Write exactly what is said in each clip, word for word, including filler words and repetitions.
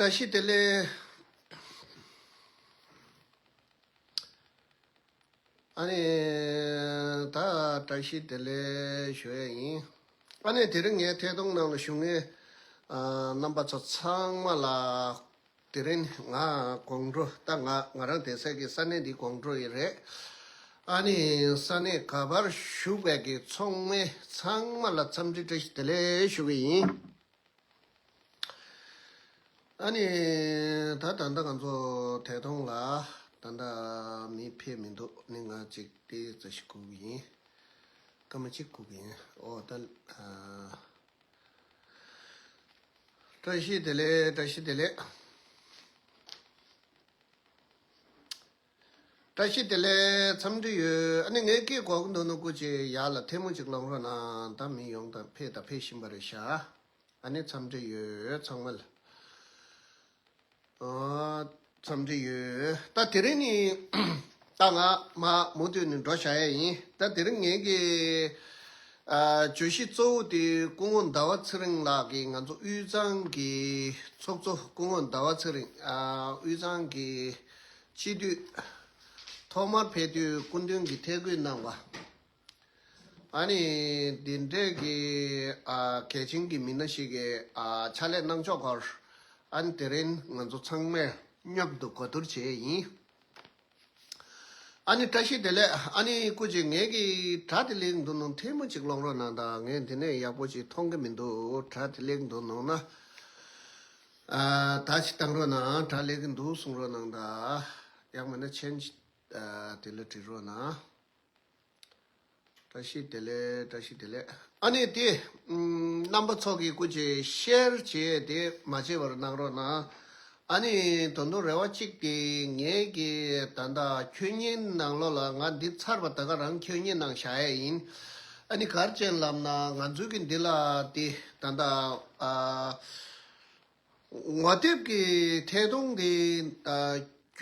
བཀྲ་ཤིས་བདེ་ལེགས། ཨ་ནི་ད་བཀྲ་ཤིས་བདེ་ལེགས་ཞུ་ཡས་ཡིན། ཨ་ནི་དེ་རིང་ངའི་ཐད་གཏོང་ནང་ལ་ཞུགས་མཁན་ཨ་རྣམ་པ་ཚོ་ཚང་མ་ལ། དེ་རིང་ང་དགོང་དྲོ། ད་ང་ང་རང་བསྡད་སའི་གི་ས་གནས་འདི་དགོང་དྲོ་ཡི་རེད། ཨ་ནི་ས་གནས་ག་པར་བཞུགས་པའི་གི་ཚོགས་མི་ཚང་མ་ལ་འཚམས་འདྲི་བཀྲ་ཤིས་བདེ་ལེགས་ཞུ་གི་ཡིན། ཨ་ནི་ད་ད་ལྟ་ང་ཚོ་ཐད་གཏོང་ལ་ད་ལྟ་མི་ཕེབས་མི་འདུག་ནི་ང་གཅིག་དེ་ཙ་ཞིག་སྒུག་གི་ཡིན། སྐར་མ་གཅིག་སྒུག་གི་ཡིན། ཨོ་ད་ཨ། བཀྲ་ཤིས་བདེ་ལེགས། བཀྲ་ཤིས་བདེ་ལེགས། བཀྲ་ཤིས་བདེ་ལེགས། འཚམས་འདྲི་ཡོད། ཨ་ནི་ངའི་སྐད་གོ་གི་འདུག་ན་སྐུ་མཁྱེན་ཡར་ལ་ཐལ་མོ་ཅིག་སློང་རོགས་གནང་། ད་མི་ཡོང་དང་ཕེབས་དང་ཕེབས་བཞིན་པ་རེད་ཤག་ཨ་ནི་འཚམས་འདྲི་ཡོད་ཚང་མ་ལ། ཨ། འཚམས་འདྲི་ཡོད། ད་དེ་རིང་ནི་ད་ང་མ་མུ་མཐུད་ནས་འགྲོ་བྱ་ཡས་ཡིན། ད་དེ་རིང་ངེད་ཀྱི་ཨ་བརྗོད་གཞི་གཙོ་བོ་དེ་སྐུ་ངོ་ཟླ་བ་ཚེ་རིང་ལགས་ཀྱིས་ང་ཚོ་དབུས་གཙང་གི་ཚོགས་གཙོ་སྐུ་ངོ་ཟླ་བ་ཚེ་རིང་ཨ་དབུས་གཙང་གི་སྤྱི་འཐུས་ཐོག་མར་ཕེབས་དུས་སྐུ་མདུན་གྱིས་ཐད་བསྐུལ་གནང་བ། ཨ་ནི་འདི་འདྲས་ཀྱི་ཨ་གལ་ཆེན་གྱི་མི་སྣ་ཞིག་གིས་ཨ་ཕྱག་ལས་གནང་ཕྱོགས་སྐོར་ཨ་ནི་དེ་རིང་ང་ཚོ་ཚང་མས་མཉམ་དུ་གོ་བསྡུར་བྱས་ཡིན། ཨ་ནི་བཀྲ་ཤིས་བདེ་ལེགས། ཨ་ནི་སྐུ་མཁྱེན་ངེད་ཀྱི་དྲ་དེ་ལེགས་འདུག་ན་ཐལ་མོ་ཅིག་སློང་རོགས་གནང་དང་། ངས་འདི་ནས་ཡག་པོ་ཅིག་མཐོང་གི་མི་འདུག་དྲ་དེ་ལེགས་འདུག་ན་ན་ཨ་ད་ཅིག་བཏང་རོགས་གནང་། དྲ་ལེགས་ཀྱི་འདུག་གསུང་རོགས་གནང་དང་། ཡང་མིན་ན་མཆན་ཅིག་ཨ་དེ་ལ་བྲིས་རོགས་གནང་། བཀྲ་ཤིས་བདེ་ལེགས། བཀྲ་ཤིས་བདེ་ལེགས། ཨ་ནི་དེ་ཨམ་རྣམ་པ་ཚོ་གིས་སྐུ་མཁྱེན་ཤེར་བྱས་དེ་མ་བརྗེད་པར་གནང་རོགས་གནང་། ཨ་ནི་ད་དུང་རེ་བ་གཅིག་དེ་ངེད་ཀྱི་ད་ལྟ་ཁྱོད་ཉིད་ནང་ལོགས་ལ་ང་འདི་ཚར་བ་ད་ག་རང་ཁྱོད་ཉིད་ནང་བཞག་ཡས་ཡིན། ཨ་ནི་ག་རེ་བྱས་ལབ་ན་ང་ཚོའི་གི་འདི་ལ་དེ་ད་ལྟ་ཨ། ངོ་དེབ་ཀྱི་ཐད་གཏོང་དེ་ཨ་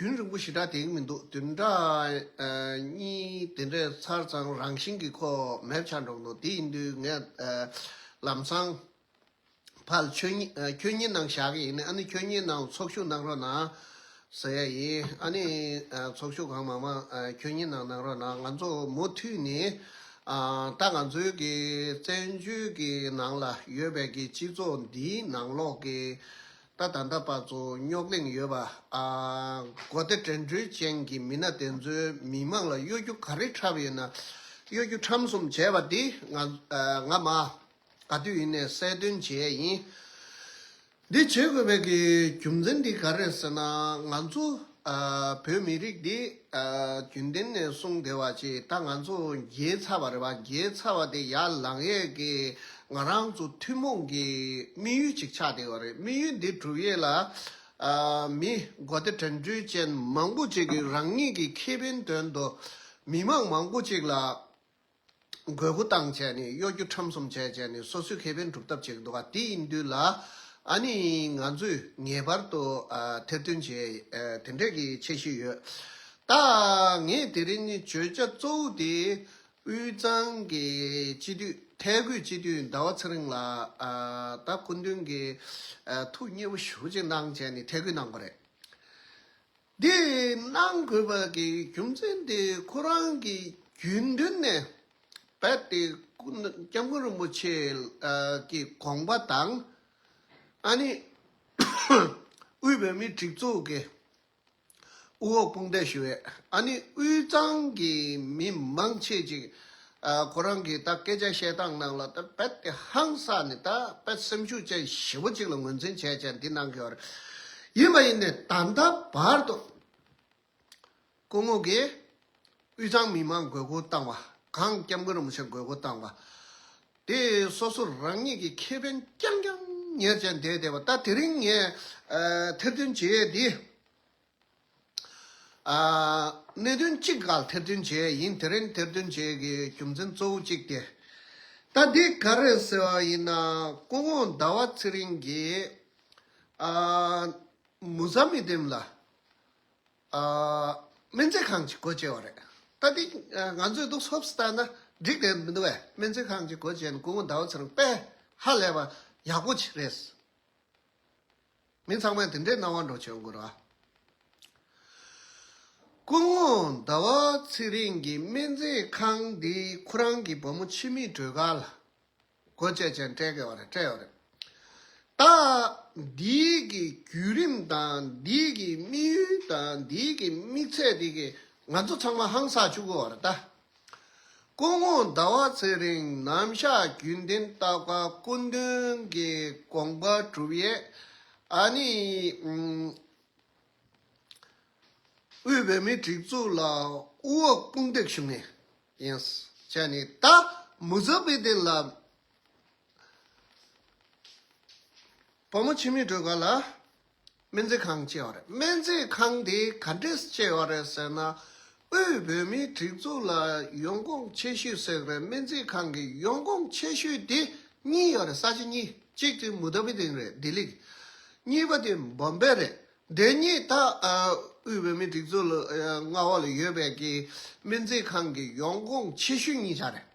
རྒྱུན་རིང་པོ་ཞེ་དྲག་བསྡད་ཀྱི་མི་འདུག་བདུན་ཕྲག་ཨ་གཉིས་དེ་འདྲས་ཚར་ཙང་རང་བཞིན་གྱིས་ཁོ་མེད་ཆགས་འགྲོ་གི་འདུག་དེ་ཡིན་དུས་ངས་ཨ་ལམ་སང་ཕར་ཁྱོད་ཉིད་ཨ་ཁྱོད་ཉིད་ནང་བཞག་གི་ཡིན། ཨ་ནི་ཁྱོད་ཉིད་ནང་ཚོགས་ཞུགས་གནང་རོགས་གནང་ཟེར་ཡ་ཡིན། ཨ་ནི་ཨ་ཚོགས་ཞུགས་གང་མང་མང་ཨ་ཁྱོད་ཉིད་ནང་གནང་རོགས་གནང་། ང་ཚོ་མུ་མཐུད་ནས་ཨ་ད་ང་ཚོའི་གི་བཙན་བྱོལ་གྱི་ནང་ལ་ཡོད་པའི་གི་སྤྱི་ཚོགས་འདིའི་ནང་ལོགས་ཀྱི་ད་ད་ལྟ་བར་དུ་རྙོག་གླེང་ཡོད་པ་ཨ་མགོ་བདེ་དྲན་འཕྲུལ་ཅན་གྱི་མི་སྣ་དེ་ཚོས་མི་མང་ལ་གཡོ་སྒྱུ་ག་རེ་འཁྲབ་ཡོད་ན། གཡོ་སྒྱུ་ཁྲམ་གསུམ་བྱས་པ་འདི་ང་ཨ་ང་མ་ག་དུས་ཡིན་ནའི་གསལ་སྟོན་བྱས་ཡིན། འདི་བྱེད་དགོས་པའི་གི་རྒྱུ་མཚན་འདི་ག་རེ་ཟེར་ན། ང་ཚོ་ཨ་བོད་མི་རིགས་འདི་ཨ་རྒྱུན་ལྡན་ནས་གསུངས་བསྡད་པ་ཅིག་ད་ང་ཚོ་རྒྱལ་ཚར་བ་རེད་པ། རྒྱལ་ཚར་བ་དེ་ཡར་ལངས་ཡས་ཀྱི་ང་རང་ཚོ་ཐུན་མོང་གི་དམིགས་ཡུལ་ཅིག་ཆགས་བསྡད་པ་རེད། དམིགས་ཡུལ་འདི་སྒྲུབ་ཡས་ལ་ཨ་མི་མགོ་བདེ་དྲན་འཕྲུལ་ཅན་མང་པོ་ཅིག་གིས་རང་ཉིད་ཀྱི་ཁེ་ཕན་དོན་དུ་མི་མང་མང་པོ་ཅིག་ལ་དགོས་མཁོ་བཏང་བྱས་ནས་གཡོ་སྒྱུ་ཁྲམ་གསུམ་བྱས་བྱས་ནས་སོ་སོའི་ཁེ་ཕན་སྒྲུབ་ཐབས་བྱེད་ཀྱི་འདུག་ག་དེ་ཡིན་དུས་ལ་ཨ་ནི་ང་ཚོས་ངེས་པར་དུ་ཨ་ཐེར་འདོན་བྱེད་ཨ་དེ་འདྲས་ཀྱི་འཆར་གཞི་ཡོད། ད་ངས་དེ་རིང་ནི་བརྗོད་བྱ་གཙོ་བོ་དེ་དབུས་གཙང་གི་སྤྱི་འཐུས་ཐད་བསྐོས་སྤྱི་འཐུས་ཟླ་བ་ཚེ་རིང་ལགས་ཨ་ད་སྐུ་མདུན་གྱིས་ཨ་ཐུགས་མཉེས་པོ་ཞེ་པོ་ཅིག་གནང་བྱས་ནས་ཐད་བསྐོས་གནང་བ་རེད། འདི་གནང་དགོས་པ་གི་རྒྱུ་མཚན་དེ་ཁོ་རང་གི་རྒྱུན་དུ་ནས་རྦད་དེ་སྐུ་སྐྱབས་མགོན་རིན་པོ་ཆེ་ཨ་གི་དགོངས་པ་དང་ཨ་ནི་དབུས་བོད་མིའི་སྒྲིག་འཛུགས་ཀྱི་དབུ་འོག་དཔུང་འདེགས་ཞུ་བའི་ཨ་ནི་དབུས་གཙང་གི་མི་མང་ཆེ་ཅིག་ཨ་ཁོ་རང་གི་ད་སྐད་ཆ་བཤད་སྟངས་ནང་ལ་ད་རྦད་དེ་ཧང་སངས་ནས་ད་རྦད་སེམས་ཤུགས་ཅན་ཞེ་པོ་ཅིག་ལ་ངོས་འཛིན་བྱས་བྱས་འདི་གནང་གི་ཡོད་རེད། ཡིན་པ་ཡིན་ནའི་ད་ལྟ་བར་དུ་སྐུ་ངོ་གིས་དབུས་གཙང་མི་མང་དགོས་མཁོ་བཏང་བ། གང་སྐྱབས་མགོན་རིན་པོ་ཆེ་དགོས་མཁོ་བཏང་བ། དེ་སོ་སོ་རང་ཉིད་ཀྱི་ཁེ་ཕན་རྐྱང་རྐྱང་ཉར་བྱས་བསྡད་བསྡད་པ། ད་དེ་རིང་ངས་ཨ་ཐེར་འདོན་བྱེད་ཡས་འདི། ཨ་གནད་དོན་གཅིག་སྒང་ཐེར་འདོན་བྱས་ཡིན། དེ་རིང་ཐེར་འདོན་བྱས་ཀྱི་རྒྱུ་མཚན་གཙོ་བོ་གཅིག་དེ། ད་འདི་ག་རེ་ཟེར་བ་ཡིན་ན་སྐུ་ངོ་ཟླ་བ་ཚེ་རིང་གིས་ཨ་མུ་ཛ་མི་དེམ་ལ་ཨ་སྨན་རྩིས་ཁང་ཅིག་སྒོ་ཕྱེ་བ་རེད། ད་འདི་ཨ་ང་ཚོས་འདུག་སོབ་སི་ལྟ་ན་འགྲིག་བསྡད་མི་འདུག་བས། སྨན་རྩིས་ཁང་ཅིག་སྒོ་ཕྱེ་ནས་སྐུ་ངོ་ཟླ་བ་ཚེ་རིང་དཔེ་ཧ་ལས་པ་ཡག་པོ་ཅིག་རེད། མི་ཚང་མས་དེ་འདྲའི་སྣང་བ་འགྲོ་བྱེད་དགོས་ར། སྐུ་ངོ་ཟླ་བ་ཚེ་རིང་གི་སྨན་རྩིས་ཁང་འདི་ཁོ་རང་གི་བུ་མོ་འཆི་མེད་སྒྲོལ་དཀར་ལ་སྒོ་བཅད་ཅན་སྤྲད་ཀྱི་ཡོད་རེད། སྤྲད་ཡོད་རེད། ད་འདིའི་གི་བརྒྱུད་རིམ་དང་འདིའི་གི་དམིགས་ཡུལ་དང་འདིའི་གི་དམིགས་ཚད་འདི་གི་ང་ཚོ་ཚང་མ་ཧང་སངས་བཅུག་གི་ཡོད་རེད་ད། སྐུ་ངོ་ཟླ་བ་ཚེ་རིང་ནམ་ཞག་རྒྱུན་ལྡན་ལྟ་བ་སྐུ་མདུན་གྱི་དགོངས་པ་སྒྲུབ་ཡས། ཨ་ནི་ཨུམ། དབུས་བོད་མིའི་སྒྲིག་འཛུགས་ལ་དབུ་འོག་དཔུང་འདེགས་ཞུ་མཁན་ཡིན། བྱས་ནས་ད་མུ་ཛ་བི་དིན་ལ་བུ་མོ་འཆི་མེད་སྒྲོལ་དཀར་ལ་སྨན་རྩིས་ཁང་བཅས་ཡོད་རེད། སྨན་རྩིས་ཁང་དེ་ག་འདྲས་བཅས་ཡོད་རེད་ཟེར་ན། དབུས་བོད་མིའི་སྒྲིག་འཛུགས་ལ་ཡོང་ཁུངས་ཆེ་ཤོས་ཟེར་བའི་སྨན་རྩིས་ཁང་གི་ཡོང་ཁུངས་ཆེ་ཤོས་དེ་གཉིས་ཡོད་རེད། ས་ཆ་གཉིས། གཅིག་དེ་མུ་ཛ་བི་དིན་རེད། ལྡི་ལི། གཉིས་པ་དེ་བོམ་བེ་རེད། དེ་གཉིས་ད་ཨ་དབུས་བོད་མིའི་སྒྲིག་འཛུགས་ལ་ཨ་མངའ་འོག་ལ་ཡོད་པའི་གི་སྨན་རྩིས་ཁང་གི་ཡོང་ཁུངས་ཆེ་ཤོས་གཉིས་ཆགས་རེད།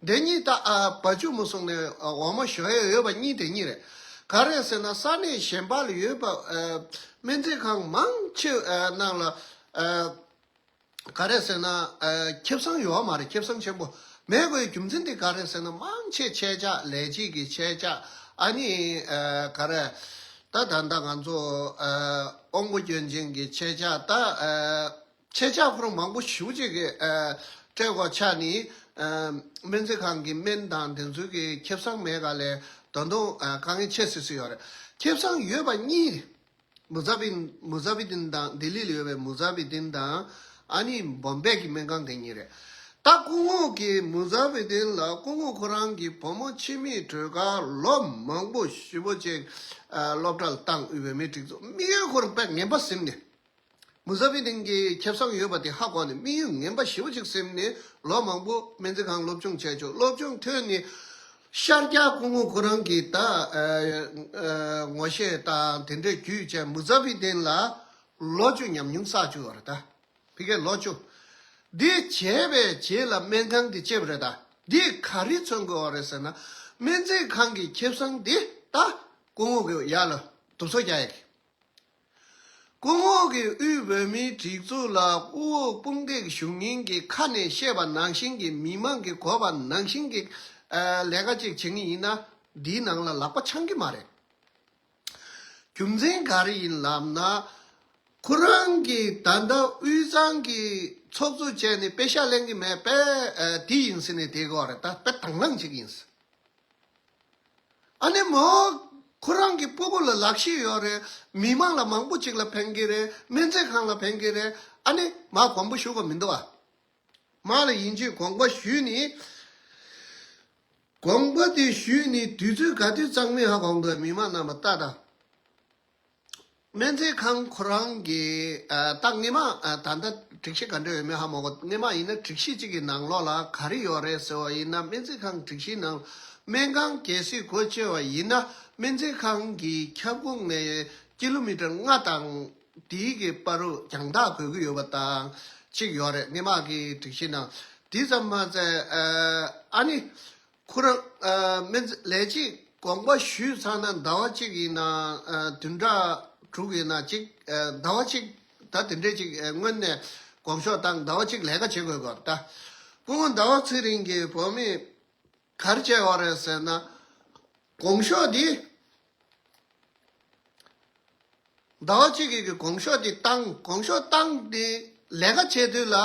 དེ་གཉིས་ད་ཨ་བ་ཕྱུགས་མོ་སོང་ནས་ཨ་འོ་མ་ཞོ་ཡས་ཡོད་པ་གཉིས་དེ་གཉིས་རེད། ག་རེ་ཟེར་ན་ས་གནས་གཞན་པ་ལ་ཡོད་པ་ཨ་སྨན་རྩིས་ཁང་མང་ཆེ་ཨ་ནང་ལ་ཨ། ག་རེ་ཟེར་ན་ཨ་ཁེ་བཟང་ཡོད་མ་རེད། ཁེ་བཟང་ཆེན་པོ་མེད་དགོས་རྒྱུ་མཚན་དེ་ག་རེ་ཟེར་ན། མང་ཆེ་ཆད་ཆག་ལས་བྱེད་ཀྱི་ཆད་ཆག་ཨ་ནི་ཨ་ག་རེ་ད་ད་ལྟ་ང་ཚོ་ཨ་དབང་པོ་སྐྱོན་ཅན་གྱི་ཆད་ཆག་ད་ཨ་ཆད་ཆག་ཁོ་རང་མང་པོ་ཞེ་པོ་ཅིག་གི་ཨ་སྤྲད་དགོས་ཆགས་ནི། ཨ་སྨན་རྩིས་ཁང་གི་སྨན་དང་དེ་ཚོའི་གི་ཁེ་བཟང་མེད་ག་ལས་ད་དུང་ཨ་དཀའ་ངལ་ཆེ་སྲིད་སྲིད་ཡོད་རེད། ཁེ་བཟང་ཡོད་པ་གཉིས། མུ་ཛ་བི་མུ་ཛ་བི་དིན་དང་། ལྡི་ལི་ལ་ཡོད་པའི་མུ་ཛ་བི་དིན་དང་། ཨ་ནི་བོམ་བེ་གི་སྨན་ཁང་དེ་གཉིས་རེད། ད་སྐུ་ངོ་གི་མུ་ཛ་བི་དིན་ལ་སྐུ་ངོ་ཁོ་རང་གི་བུ་མོ་འཆི་མེད་སྒྲོལ་དཀར་ལོ་མང་པོ་ཞེ་པོ་ཅིག་ཨ་སློབ་གྲྭ་ལ་བཏང་། དབུས་བོད་མིའི་སྒྲིག་འཛུགས། དམིགས་ཡུལ་ཁོ་རང་དཔེ་ངན་པ་ཟིན་ནས། མུ་ཛ་བི་དིན་གྱི་ཁེ་བཟང་ཡོད་པ་དེ་ཧ་གོ་ནས། དམིགས་ཡུལ་ངན་པ་ཞེ་པོ་ཅིག་ཟིན་ནས་ལོ་མང་པོ་སྨན་རྩིས་ཁང་སློབ་སྦྱོང་བྱས་ཆོག་སློབ་སྦྱོང་ཐོན་ནས། ཤར་རྒྱག་སྐུ་ངོ་ཁོ་རང་གིས་ད་ཨ་ཨ་ངོ་ཤེས་དང་དེ་འདྲས་བརྒྱུད་བྱས་མུ་ཛ་བི་དིན་ལ་ལོ་བཅུ་ཉམས་མྱོང་བསགས་བཅུག་ཡོད་རེད་ད། ཕ་གིར་ལོ་བཅུ། འདི་བྱས་པའི་རྗེས་ལ་སྨན་ཁང་འདི་བཅད་པ་རེད་ད། འདིས་ག་རེ་མཚོན་དགོས་པ་རེད་ཟེར་ན། སྨན་རྩིས་ཁང་གི་ཁེ་བཟང་འདི་ད་སྐུ་ངོ་གི་ཡར་ལ་དུབ་སོ་རྒྱག་ཡག་གི། སྐུ་ངོ་གིས་དབུས་བོད་མིའི་སྒྲིག་འཛུགས་ལ་དབུ་འོག་དཔུང་འདེགས་ཞུ་མཁན་གྱི་ཁ་ནས་བཤད་པ་ནང་བཞིན་གྱི། མི་མང་གིས་གོ་བ་ནང་བཞིན་གྱི་ཨ་ལས་ཀ་ཅིག་བྱེད་ངེས་ཡིན་ན། འདིའི་ནང་ལ་ལག་པ་འཆང་གི་མ་རེད། རྒྱུ་མཚན་ག་རེ་ཡིན་ལབ་ན། ཁོ་རང་གིས་ད་ལྟ་དབུས་གཙང་གི་ཚོགས་གཙོ་བྱས་ནས་པེ་ཤག་ལེན་གྱི་མེད་པས། ཨ་དེ་ཡིན་ཟེར་ནས་བསྡད་ཀྱི་ཡོད་རེད་ད། དཔེ་དང་བླངས་ཅིག་ཡིན། ཨ་ནི་མོ་ཁོ་རང་གི་སྤུ་གུ་ལ་ལག་ཤེས་ཡོད་རེད། མི་མང་ལ་མང་པོ་ཅིག་ལ་ཕན་གྱི་རེད། སྨན་རྩིས་ཁང་ལ་ཕན་གྱི་རེད། ཨ་ནི་མར་དགོངས་པ་ཞུ་དགོས་མི་འདུག་ཨ། མར་ལ་ཡིན་གཅིག་དགོངས་པ་ཞུས་ནས། དགོངས་པ་དེ་ཞུས་ནས་དུས་ཚོད་ག་དུས་གཙང་མའི་ཧ་གོ་འདུག་མི་མང་རྣམ་པ་ལྟ་དང་། སྨན་རྩིས་ཁང་ཁོ་རང་གི་ཨ་ད་སྔས་མ་ཨ་ད་ལྟ་སྒྲིག་གཞི་ག་འདྲ་ཡོད་མེད་ཧ་མ་གོ། སྔས་མ་ཡིན་ན་སྒྲིག་གཞི་གཅིག་གི་ནང་ལོགས་ལ་ག་རེ་ཡོད་རེད་ཟེར་བ་ཡིན་ན། སྨན་རྩིས་ཁང་སྒྲིག་གཞིའི་ནང་སྨན་ཁང་གལ་སྲིད་སྒོ་ཕྱེ་བ་ཡིན་ན། སྨན་རྩིས་ཁང་གི་ཁྱབ་ཁོངས་ནས་ཀི་ལོ་མི་ཊར་ལྔ་དང་དེའི་གི་བར་དུ་རྒྱང་ཐག་དགོས་ཀྱི་ཡོད་པ་དང་གཅིག་ཡོད་རེད། སྔས་མ་གི་སྒྲིག་གཞི་ནང་། དེ་ཙམ་མ་ཟད་ཨ་ཨ་ནི། ཁོ་རང་ཨ་སྨན་རྩིས་ལས་བྱེད་དགོངས་པ་ཞུས་ཚར་ན་ཟླ་བ་གཅིག་ཡིན་ན་ཨ་བདུན་ཕྲག་དྲུག་ཡིན་ན་གཅིག་ཨ་ཟླ་བ་གཅིག་ད་དེ་འདྲས་ཅིག་ཨ་སྔོན་ནས་དགོངས་ཞུ་བཏང་། ཟླ་བ་གཅིག་ལས་ཀ་བྱེད་དགོས་པ་རེད་ད། སྐུ་ངོ་ཟླ་བ་ཚེ་རིང་གིས་བོད་མི་ག་རེ་བྱས་པ་རེད་ཟེར་ན། དགོངས་ཞུ་འདི། ཟླ་བ་གཅིག་གི་དགོངས་ཞུ་དེ་བཏང་། དགོངས་ཞུ་བཏང་སྟེ་ལས་ཀ་བྱེད་དུས་ལ་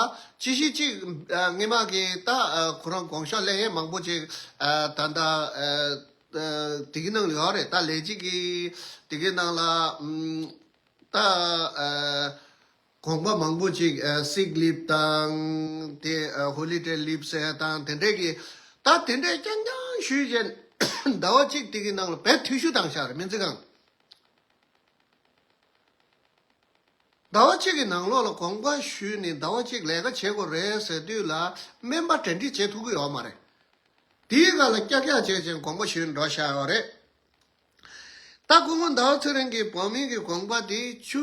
ཅི་ཞིག་ཅིག་ཨ་སྔས་མ་གི་ད་ཨ་ཁོ་རང་དགོངས་ཞུ་ལེན་ཡས་མང་པོ་ཅིག་ཨ་ད་ལྟ་ཨ་ཨ་དེ་གི་ནང་ལ་ཡོད་རེད་ད། ལས་བྱེད་ཀྱི་དེ་གི་ནང་ལ་ཨམ་ད་ཨ་དགོངས་པ་མང་པོ་ཅིག་ཨ་སིག་ལིབ་དང་དེ་ཨ་ཧོ་ལི་ཌེ་ལིབ་ཟེར་དང་དེ་འདྲས་ཀྱི་ད་དེ་འདྲས་རྐྱང་རྐྱང་ཞུས་བྱས་ཟླ་བ་གཅིག་དེ་གི་ནང་ལ་བས་འཐུས་ཤོར་བཏང་བཞག་རེད། སྨན་རྩིས་ཁང་། ཟླ་བ་གཅིག་གི་ནང་ལོགས་ལ་དགོངས་པ་ཞུས་ནས་ཟླ་བ་གཅིག་ལས་ཀ་བྱེད་དགོས་རེད་ཟེར་དུས་ལ་སྨན་པ་གྲ་སྒྲིག་བྱེད་ཐུབ་ཀྱི་ཡོད་མ་རེད། དེའི་སྒང་ལ་ཀྱག་ཀྱག་བྱས་ཅིང་དགོངས་པ་ཞུས་འགྲོ་བཞག་ཡོད་རེད། ད་སྐུ་ངོ་ཟླ་བ་ཚེ་རིང་གི་བོད་མིའི་གི་དགོངས་པ་དེ་ཆུ་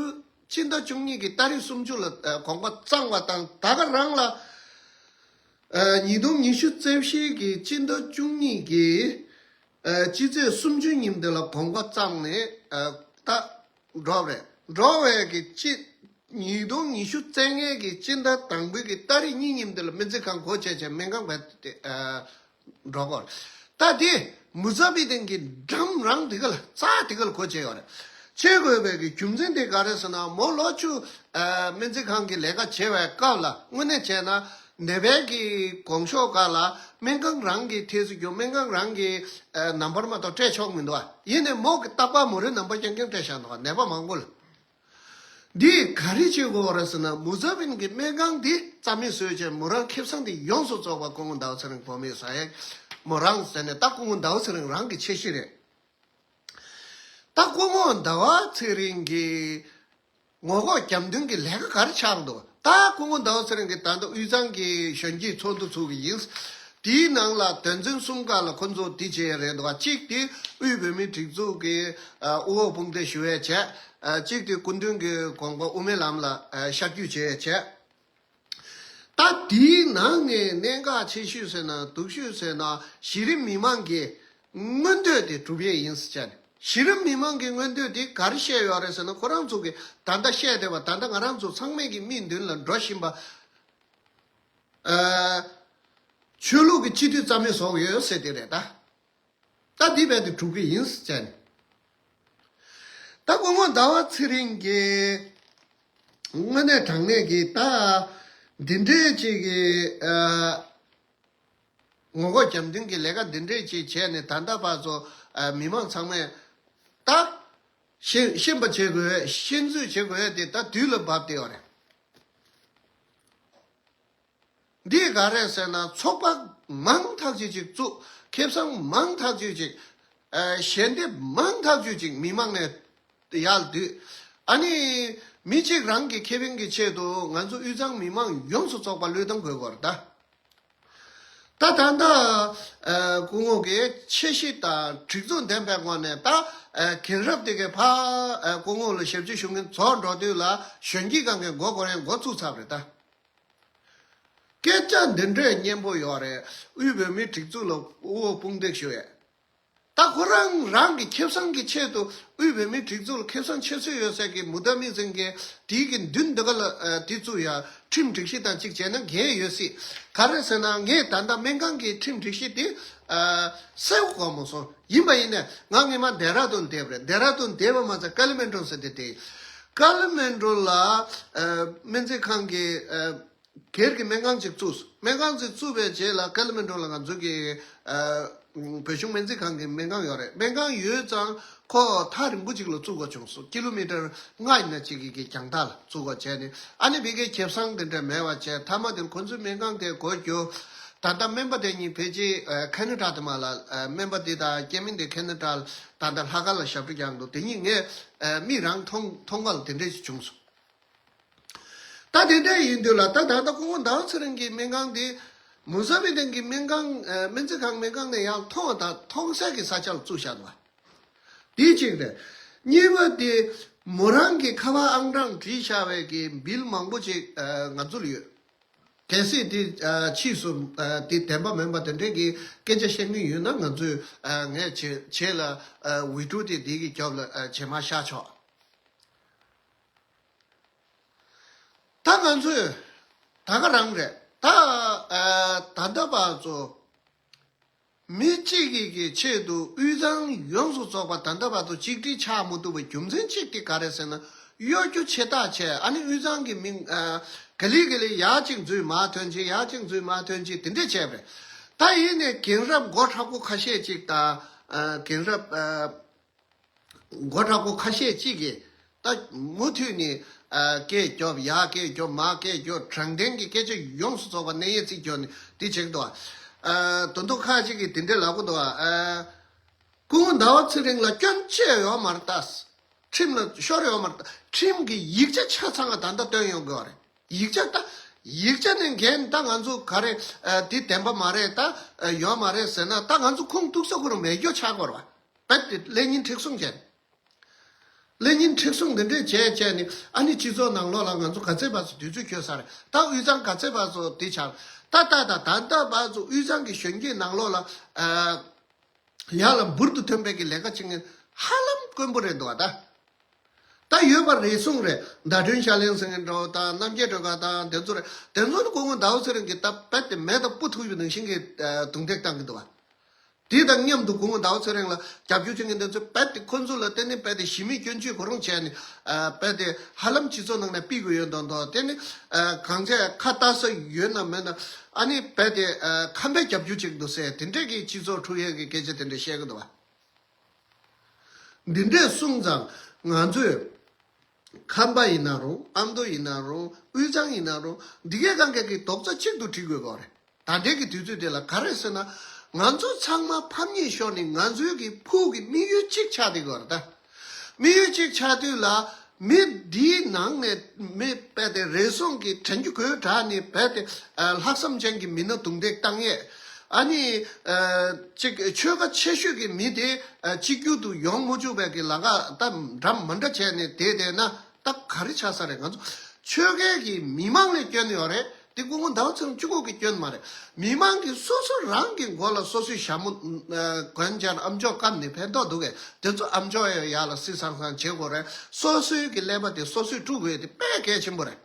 སྤྱི་ཟླ་བཅུ་གཉིས་ཀྱི་ཏ་རིག་སུམ་ཅུ་ལ་ཨ་དགོངས་པ་བརྩམས་པ་དང་ད་ག་རང་ལ་ཨ་ཉིས་སྟོང་ཉི་ཤུ་རྩ་བཞི་གི་སྤྱི་ཟླ་བཅུ་གཉིས་ཀྱི་ཨ་སྤྱི་ཚེས་སུམ་ཅུ་ཉིན་དེ་ལ་དགོངས་པ་བརྩམས་ནས་ཨ་ད་ འགྲོ་བ་རེད། འགྲོ་བའི་གི་སྤྱི། ཉིས་སྟོང་ཉི་ཤུ་རྩ་ལྔའི་གི་སྤྱི་ཟླ་དང་པོའི་གི་ཏ་རིག་གཉིས་ཉིན་དེ་ལ་སྨན་རྩིས་ཁང་སྒོ་ཕྱེ་བྱས་སྨན་ཁང་བར་དུ་དེ་ཨ་འགྲོ་གོ། ད་དེ་མུ་ཛ་བི་དིན་གི་འགྲམ་རང་དེ་ག་ལ་རྩ་དེ་ག་ལ་སྒོ་ཕྱེ་ཡོད་རེད། ཕྱེ་དགོས་པའི་གི་རྒྱུ་མཚན་དེ་ག་རེ་ཟེར་ན། མོ་ལོ་བཅུ་ཨ་སྨན་རྩིས་ཁང་གི་ལས་ཀ་བྱེད་པའི་སྐབས་ལ་དངོས་གནས་བྱས་ན། ནད་པའི་གི་གོང་ཤོག་སྒང་ལ་སྨན་ཁང་རང་གི་ཐེ་ཚུ་རྒྱུ། སྨན་ཁང་རང་གི་ཨ་ནམ་བར་མ་གཏོགས་སྤྲད་ཆོག་མི་འདུག་ཨ། ཡིན་ནའི་མོ་གི་རྟག་པར་མོ་རའི་ནམ་བར་རྐྱང་རྐྱང་སྤྲད་བཞག་འདུག་ཨ། ནད་པ་མང་པོ་ལ། འདིས་ག་རེ་བྱེད་དགོས་རེད་ཟེར་ན། མུ་ཛ་བིན་གི་སྨན་ཁང་འདི་རྩ་མེད་བཟོས་བྱས་མོ་རང་ཁེ་བཟང་དེ་ཡོངས་སུ་རྫོགས་པ་སྐུ་ངོ་ཟླ་བ་ཚེ་རིང་བོད་མི་ས་ཡ་མོ་རང་ཟེར་ནས། ད་སྐུ་ངོ་ཟླ་བ་ཚེ་རིང་རང་གི་འཆར་གཞི་རེད། ད་སྐུ་ངོ་ཟླ་བ་ཚེ་རིང་གི་ངོ་ལྐོག་རྒྱབ་མདུན་གྱི་ལས་ཀ་ག་རེ་ཆགས་འདུག་ད་སྐུ་ངོ་ཟླ་བ་ཚེ་རིང་གིས་ད་ལྟ་དབུས་གཙང་གི་གཞོན་སྐྱེས་ཚོགས་འདུ་ཚུགས་ཀྱི་ཡིན། དེའི་ནང་ལ་དོན་ཚན་གསུམ་སྒང་ལ་ཁོ་ཚོ་འདི་བྱས་རེད་འདུག་གཅིག་དེ་དབུས་བོད་མིའི་སྒྲིག་འཛུགས་ཀྱི་ཨ་དབུ་འོག་དཔུང་སྡེ་ཞུ་ཡས་བྱས། ཨ་གཅིག་དེ་སྐུ་མདུན་གྱི་དགོངས་པ་དབུ་མའི་ལམ་ལ་ཨ་ཤར་བསྐྱོད་བྱས་བྱས། ད་དེའི་ནང་ནས་གནད་འགག་ཆེ་ཤོས་ཟེར་ན། སྡུག་ཤོས་ཟེར་ན། གཞི་རིམ་མི་མང་གི་མངོན་འདོད་དེ་སྒྲུབ་ཡས་ཡིན་ཟེར་བྱས་ནས། གཞི་རིམ་མི་མང་གི་མངོན་འདོད་དེ་ག་རེ་བཤད་ཡོད་རེད་ཟེར་ན། ཁོ་རང་ཚོ་གི་ད་ལྟ་བཤད་བསྡད་པ། ད་ལྟ་ང་རང་ཚོ་ཚང་མས་ཀྱི་མིག་མདུན་ལ་འགྲོ་བཞིན་པ། ཨ་ཆོས་ལུགས་ཀྱི་སྤྱི་འཐུས་རྩ་མེད་བཟོ་གི་ཡོད་ཟེར་དེ་རེད་ད། ད་འདི་རྦད་དེ་སྒྲུབ་ཀྱི་ཡིན་ཟེར་བྱས་ནས། ད་སྐུ་ངོ་ཟླ་བ་ཚེ་རིང་གིས་དངོས་གནས་དྲང་གནས་ཀྱི་ད་འདི་འདྲའི་ཅིག་གི་ཨ་ངོ་ལྐོག་རྒྱབ་མདུན་གྱི་ལས་ཀ་འདི་འདྲའི་ཅིག་བྱས་ནས། ད་ལྟ་བར་དུ་ཨ་མི་མང་ཚང་མས་ད་ཤེས་ཤེས་པ་བྱེད་དགོས། ཤེས་ཚོད་བྱེད་དགོས་དེ་ད་དུས་ལ་བབས་བསྡད་ཡོད་རེད། འདི་ག་རེད་ཟེར་ན། ཚོགས་པ་མང་ཐག་ཆོད་ཅིག་བཙུགས། ཁེ་བཟང་མང་ཐག་ཆོད་ཅིག་ཨ་ཞལ་འདེབས་མང་ཐག་ཆོད་ཅིག་མི་མང་ནས་ཡར་བསྡུས། ཨ་ནི་མི་གཅིག་རང་གི་ཁེ་ཕན་གྱི་ཆེད་དུ་ང་ཚོ་དབུས་གཙང་མི་མང་ཡོངས་སུ་རྫོགས་པ་བློས་བཏང་དགོས་སྐོར་ད། ད་ད་ལྟ་ཨ་སྐུ་ངོ་གིས་འཆར་གཞི་དང་སྒྲིག་འཛུགས་ལྡན་པའི་ངོས་ནས། ད་ཨ་རྒན་རབས་དེ་གའི་ཕར་ཨ་སྐུ་ངོ་ལ་ཞབས་ཕྱི་ཞུ་མཁན་རྫོགས་འགྲོ་དུས་ལ་གཞོན་སྐྱེས་སྒང་གའི་མགོ་སྐོར་ཡས་འགོ་བཙུགས་ཚར་བ་རེད་ད། སྐད་ཆ་འདི་འདྲས་སྙན་པོ་ཡོད་རེད། དབུས་བོད་མིའི་སྒྲིག་འཛུགས་ལ་དབུ་འོག་དཔུང་འདེགས་ཞུ་ཡས། ད་ཁོ་རང་རང་གི་ཁེ་བཟང་གི་ཆེད་དུ་དབུས་བོད་མིའི་སྒྲིག་འཛུགས་ལ་ཁེ་བཟང་ཆེ་ཤོས་ཡོད་ས་གི་མུ་ཏ་མི་ཟིན་གྱི་དེའི་གི་མདུན་འདི་ག་ལ་ཨ་དེ་བཙུགས་ཡ། ཁྲིམས་སྒྲིག་གཞི་དང་གཅིག་བྱས་ན་འགན་ཡོད་སྲིད། ག་རེ་ཟེར་ན། ངས་ད་ལྟ་སྨན་ཁང་གི་ཁྲིམས་སྒྲིག་གཞི་དེ་ཨ་གསལ་པོ་གོ་མ་སོང་། ཡིན་པ་ཡིན་ནས་ང་སྔོན་མ་ལྡེ་ར་ལྡུན་བསྡད་པ་རེད། ལྡེ་ར་ལྡུན་བསྡད་པ་མ་ཚད་ཀ་ལི་མན་གྲོང་ཟེར་དེ་དེ། ཀ་ལི་མན་གྲོང་ལ་ཨ་སྨན་རྩིས་ཁང་གི་ཨ་སྒེར་གྱི་སྨན་ཁང་ཅིག་བཙུགས། སྨན་ཁང་ཅིག་བཙུགས་པའི་རྗེས་ལ་ཀ་ལི་མན་གྲོང་ལ་ང་ཚོ་གི་ཨ་བོད་གཞུང་སྨན་རྩིས་ཁང་གི་སྨན་ཁང་ཡོད་རེད། སྨན་ཁང་ཡོད་ཙང་ཁོ་ཐག་རིང་པོ་ཅིག་ལ་བཙུགས་དགོས་བྱུང་སོང་། ཀི་ལོ་མི་ཊར་ལྔ་ཡིན་ན་ཅིག་གི་གི་རྒྱང་ཐག་ལ་བཙུགས་དགོས་བྱས་ནས། ཨ་ནི་ཕ་གིའི་ཁེ་བཟང་དེ་འདྲ་མེད་པ་བྱས། མཐའ་མ་དེར་ཁོ་ཚོའི་སྨན་ཁང་དེ་སྒོ་བསྒྱུར། ད་ལྟ་སྨན་པ་དེ་གཉིས་ཕལ་ཆེར་ཨ་ཁ་ན་ཌ་དེ་མ་ལ་ཨ་སྨན་པ་དེ་དང་སྐྱེ་དམན་དེ་ཁ་ན་ཌ་ལ་ད་ལྟ་ལྷག་དཀར་ལ་ཞབས་བྲོ་རྒྱག་འདུག་དེ་གཉིས་ངས་ཨ་མིག་རང་མཐོང་མཐོང་ག་ལ་དེ་འདྲ་ཞིག་བྱུང་སོང་། ད་དེ་འདྲ་ཡིན་དུས་ལ། ད་ད་ལྟ་སྐུ་ངོ་ཟླ་བ་ཚེ་རིང་གི་སྨན་ཁང་དེ་མུ་ཛ་བི་དིན་གྱི་སྨན་ཁང་ཨ་སྨན་རྩིས་ཁང་སྨན་ཁང་ནས་ཡང་མཐོང་བ་དང་མཐོང་གསལ་གྱི་ས་ཆ་ལ་བཙུགས་བཞག་འདུག་བ། དེ་གཅིག་རེད། གཉིས་པ་དེ་མོ་རང་གི་ཁ་པར་ཨང་གྲངས་བྲིས་བཞག་པའི་གི་བིལ་མང་པོ་ཅིག་ཨ་ང་ཚོ་ལ་ཡོད། གལ་སྲིད་དེ་ཨ་ཕྱིས་སུ་ཨ་དེ་བདེན་པ་མིན་པ་དེ་འདྲའི་གི་སྐད་ཆ་བཤད་མཁན་ཡོད་ན། ང་ཚོས་ཨ་ངས་བྱེད་བྱེད་ལ་ཨ་འོས་འཕྲོ་དེ་དེ་གི་རྒྱབ་ལ་ཨ་བྱེ་མ་བཞག་ཆོག་ད་ང་ཚོས་ད་ག་རང་རེད། ད་ཨ་ད་ལྟ་བར་དུ་མི་གཅིག་གི་གི་ཆེད་དུ་དབུས་གཙང་ཡོངས་སུ་རྫོགས་པ་ད་ལྟ་བར་དུ་གཅིག་སྒྲིལ་ཆགས་མི་ཐུབ་པའི་རྒྱུ་མཚན་གཅིག་དེ་ག་རེ་ཟེར་ན། གཡོ་སྒྱུ་ཆེ་ཐག་ཆད། ཨ་ནི་དབུས་གཙང་གི་མི་ཨ་ག་ལེ་ག་ལེ་ཡར་གཅིག་འཛུལ་མར་ཐོན་བྱས། ཡར་གཅིག་འཛུལ་མར་ཐོན་བྱས། དེ་འདྲས་བྱས་པ་རེད། ད་ཡིན་ནའི་རྒན་རབས་མགོ་མཁྲེགས་པོ་ཁ་ཤས་ཅིག་དང་། ཨ་རྒན་རབས་ཨ་མགོ་མཁྲེགས་པོ་ཁ་ཤས་ཅིག་གིས་ད་མུ་མཐུད་ནས་ཨ་སྐད་རྒྱོབ། ཡར་སྐད་རྒྱོབ། མར་སྐད་རྒྱོབ། དྲང་བདེན་གྱི་སྐད་ཆ་ཡོངས་སུ་རྫོགས་པ་ནས་ཡར་རྩིས་རྒྱོབ་ནས་དེ་བྱེད་ཀྱི་འདུག་ཨ་དོན་དུ་ཁ་ཅིག་གིས་དེ་འདྲས་ལབ་ཀྱི་འདུག་ཨ་སྐུ་ངོ་ཟླ་བ་ཚེ་རིང་ལ་སྐྱོན་ཅི་ཡང་ཡོད་མ་རེད་ད། ཁྲིམས་ལ་ཤོར་ཡོད་མ་རེད་ད། ཁྲིམས་ཀྱི་ཡིག་ཆ་ཆ་ཚང་ང་ད་ལྟ་བཏོན་ཡོང་གི་ཡོད་རེད། ཡིག་ཆ་ད། ཡིག་ཆ་ནས་འགན་ད་ང་ཚོ་ག་རེ་ཨ་དེ་བདེན་པ་མ་རེད་ད། ཨ་ཡོད་མ་རེད་ཟེར་ན། ད་ང་ཚོ་ཁུངས་གཏུག་ས་ཁོ་རང་མེད་རྒྱུ་ཆགས་དགོས་རེད་བ། རྦད་དེ་ཀླད་རྙིང་མཁྲེགས་བཟུང་བྱས། ཀླད་རྙིང་མཁྲེགས་བཟུང་འདི་འདྲས་བྱས་བྱས་ནས། ཨ་ནི་སྤྱི་ཚོགས་ནང་ལོགས་ལ་ང་ཚོ་ག་ཚད་བར་དུ་དུས་ཚོད་འཁྱོལ་ས་རེད། ད་དབུས་གཙང་ག་ཚད་བར་དུ་དེ་ཆགས། ད་ད་ད་ད་ལྟ་བར་དུ་དབུས་གཙང་གི་གཞོན་སྐྱེས་ནང་ལོགས་ལ་ཨ་ཡར་ལ་འབུར་དུ་ཐོན་པའི་གི་ལས་ཀ་བྱེད་མཁན་ཧ་ལམ་དཀོན་པོ་རེད་འདུག་བ་ད། ད་ཡོད་པ་རེ་ཟུང་རེད། ཟླ་སྒྲོན་ཤར་གླིང་ཟེར་མཁན་འདྲ་བོ་དང་རྣམ་རྒྱལ་སྒྲོལ་དཀར་དང་དེ་ཚོ་རེད། དེ་ཚོ་ནི་སྐུ་ངོ་ཟླ་བ་ཚེ་རིང་གིས་ད་རྦད་དེ་མེ་དང་སྤུ་ཐུག་པའི་ནང་བཞིན་གྱི་ཨ་རྡུང་རྡེག་བཏང་གི་འདུག་བ། དེ་དང་མཉམ་དུ་སྐུ་ངོ་ཟླ་བ་ཚེ་རིང་ལ་རྒྱབ་སྐྱོར་བྱེད་མཁན་དེ་ཚོས་རྦད་དེ་ཁོ་ཚོ་ལ་བརྟེན་ནས་རྦད་དེ་གཞི་མེད་སྐྱོན་བརྗོད་ཁོ་རང་བྱས་ནས་ཨ་རྦད་དེ་ཧ་ལམ་སྤྱི་ཚོགས་ནང་ནས་ཕུད་དགོས་ཡོད་མདོག་མདོག་དེ་ནི་ཨ་གང་བྱས་ཁ་ལྟ་ས་ཡོད་ན་མེད་ན་ཨ་ནི་རྦད་དེ་ཨ་ཁམས་པས་རྒྱབ་སྐྱོར་བྱེད་ཀྱི་འདུག་ཟེར་དེ་འདྲས་ཀྱི་སྤྱི་ཚོགས་འཁྲུག་ཡས་ཀྱི་སྐད་ཆ་དེ་འདྲས་བཤད་ཀྱི་འདུག་བ། འདི་འདྲས་གསུངས་ཙང་ང་ཚོས་ཁམས་པ་ཡིན་ན་རུང་ཨ་མདོ་ཡིན་ན་རུང་དབུས་གཙང་ཡིན་ན་རུང་འདི་གའི་གང་ག་གི་རྡོག་རྩ་གཅིག་ཏུ་སྒྲིལ་དགོས་ཀྱི་རེད། ད་ལྟའི་གི་དུས་ཚོད་དེ་ལ་ག་རེ་ཟེར་ན་ང་ཚོ་ཚང་མ་ཕམ་ཉེས་ཤོར་ནས་ང་ཚོའི་གི་ཕུགས་ཀྱི་དམིགས་ཡུལ་གཅིག་ཆགས་བསྡད་ཀྱི་རེད་ད། དམིགས་ཡུལ་གཅིག་ཆགས་དུས་ལ་མི་འདིའི་ནང་ནས་མི་རྦད་དེ་རེ་ཟུང་གིས་དྲན་རྒྱུ་གོས་དྲག་ནས་རྦད་དེ་ལྷག་བསམ་ཅན་གྱི་མི་སྣ་རྡུང་རྡེག་བཏང་ཡས། ཨ་ནི་ཨ་ཅིག་ཆོལ་ཁ་ཆེ་ཤོས་ཀྱི་མི་དེ་ཨ་གཅིག་གྱུར་དུ་ཡོང་མ་བཅུག་པའི་གི་ལམ་ཁ་ད་འདྲ་མི་འདྲ་བྱས་ནས་བསྡད་བསྡད་ན་ད་ག་རེ་ཆགས་ས་རེད། ང་ཚོ་ཆོལ་ཁའི་གི་མི་མང་ལ་སྐྱོན་ཡོད་རེད། དེ་སྐུ་ངོ་ཟླ་བ་ཚེ་རིང་གཅིག་པོ་གི་སྐྱོན་མ་རེད། མི་མང་གིས་སོ་སོ་རང་གི་མགོ་ལ་སོ་སོའི་ཞྭ་མོ་ཨ་གོན་བྱས་ཨམ་ཅོག་བཀབ་ནས་ཕན་ཐོགས་འདུག་གས། དེ་ཚོ་ཨམ་ཅོག་ཡང་ཡག་ལ་སི་སང་སང་བྱེད་དགོས་རེད། སོ་སོའི་གི་ཀླད་པ་དེ་སོ་སོས་དཀྲུག་དགོས་དེ་དཔེ་གལ་ཆེན་པོ་རེད།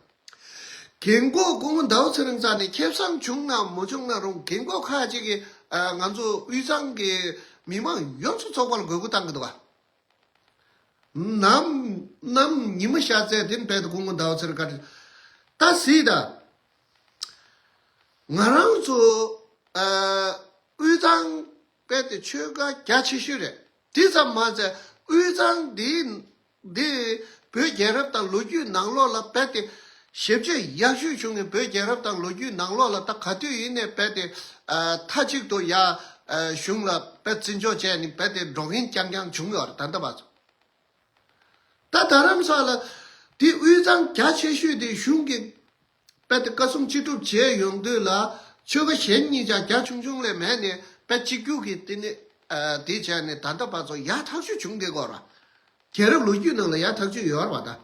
རྒན་གོག་སྐུ་ངོ་ཟླ་བ་ཚེ་རིང་རྩ་ནས་ཁེ་བཟང་བྱུང་ན་མ་བྱུང་ན་རུང་རྒན་གོག་ཁ་ཅིག་གིས་ཨ་ང་ཚོ་དབུས་གཙང་གི་མི་མང་ཡོངས་སུ་ཚོགས་པ་ལ་དགོས་མཁོ་བཏང་གི་འདུག་ག། ནམ་ནམ་ཉི་མ་ཤར་ཚད་དེ་རྦད་དེ་སྐུ་ངོ་ཟླ་བ་ཚེ་རིང་ག་རེ། ད་གཟིགས་དང་། ང་རང་ཚོ་ཨ་དབུས་གཙང་རྦད་དེ་ཆོལ་ཁ་རྒྱ་ཆེ་ཤོས་རེད། དེ་ཙམ་མ་ཟད་དབུས་གཙང་འདི་འདི་བོད་རྒྱལ་རབས་དང་ལོ་རྒྱུས་ནང་ལོགས་ལ་རྦད་དེ་ཞེ་ཆེ་ཡག་ཤོས་བྱུང་ནས་བོད་རྒྱལ་རབས་དང་ལོ་རྒྱུས་ནང་ལོགས་ལ་ད་ག་དུས་ཡིན་ནས་རྦད་དེ་ཨ་མཐའ་གཅིག་ཏུ་ཡ་ཨ་གཞུང་ལ་རྦད་བརྩི་འཇོག་བྱས་ནས་རྦད་དེ་འགྲོ་མཁན་རྐྱང་རྐྱང་བྱུང་ཡོད་རེད་ད་ལྟ་བར་དུ། ད་རྡ་རམ་ས་ལ་དེ་དབུས་གཙང་རྒྱ་ཆེ་ཤོས་དེ་གཞུང་གིས་རྦད་དེ་བཀའ་གསུང་ཅི་སྒྲུབ་བྱས་ཡོང་དུས་ལ་ཆོལ་ཁ་གཞན་གཉིས་ཀྱང་རྒྱ་ཆུང་ཆུང་ལས་མེད་ནས་རྦད་གཅིག་གྱུར་གྱི་དེ་ནི་ཨ་དེ་བྱས་ནས་ད་ལྟ་བར་དུ་ཡག་ཐག་ཆོད་བྱུང་བསྡད་ཀྱི་ཡོད་རེད། རྒྱལ་རབས་ལོ་རྒྱུས་ནང་ལ་ཡག་ཐག་ཆོད་ཡོད་རེད་བ་ད།